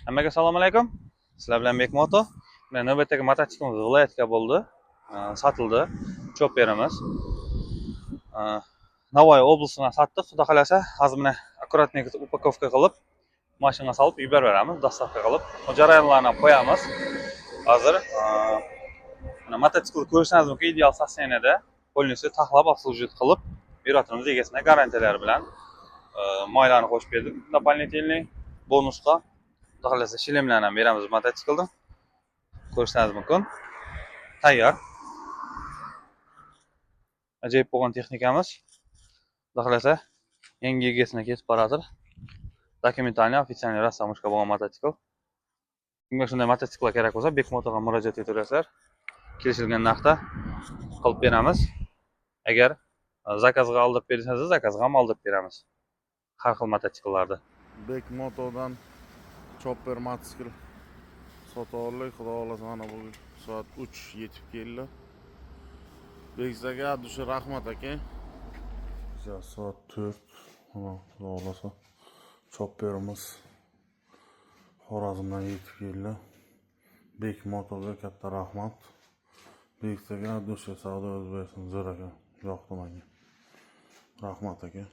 Hammaga assalomu alaykum. Sizlar bilan Bekmoto. Mana, navbatdagi mototsiklimiz viloyatga bo'ldi. Sotildi. Chopperimiz. Navoiy oblastdan sotdik. Xudo xolasa, hozir mana аккуратный упаковка qilib, mashinaga solib yuborib beramiz, доставка qilib. O jarayonlarni ham qo'yamiz. Hozir mana mototsiklni ko'rishingiz mumkin, ideal состояние da полностью taxlab, обслуживать qilib beryapmiz egasina garantiyalari bilan. Moylarni qo'shib berdik дополнительный bonusga. Xudo xolasa, shlemlarni ham beramiz mototsiklda. Ko'rishingiz mumkin. Tayyor. Ajoyib bo'lgan texnikamiz. Xudo xolasa, yangi egasina ketib boradir. Документальный, официальный растаможка bo'lgan mototsikl. Kimga shunday mototsikllar kerak bo'lsa, Bekmotoga murojaat etaverasizlar. Kelishilgan narxda qilib beramiz. Agar zakazga oldirib bersangiz, zakazga ham oldirib beramiz. Har xil mototsikllarni. Bek Motodan chopper mototsikl sotib oldik. Xudo xohlasa, mana bugun soat 3 yetib keldi. Bekzod aka, от души rahmat, aka. Bizlar soat 4. Mana, xudo xohlasa, chopperimiz Xorazmdan yetib keldi. Bek Motoga katta rahmat. Bekzod aka, от души, savdo o'zi bersin, zo'r aka. Yoqdi menga. Rahmat, aka.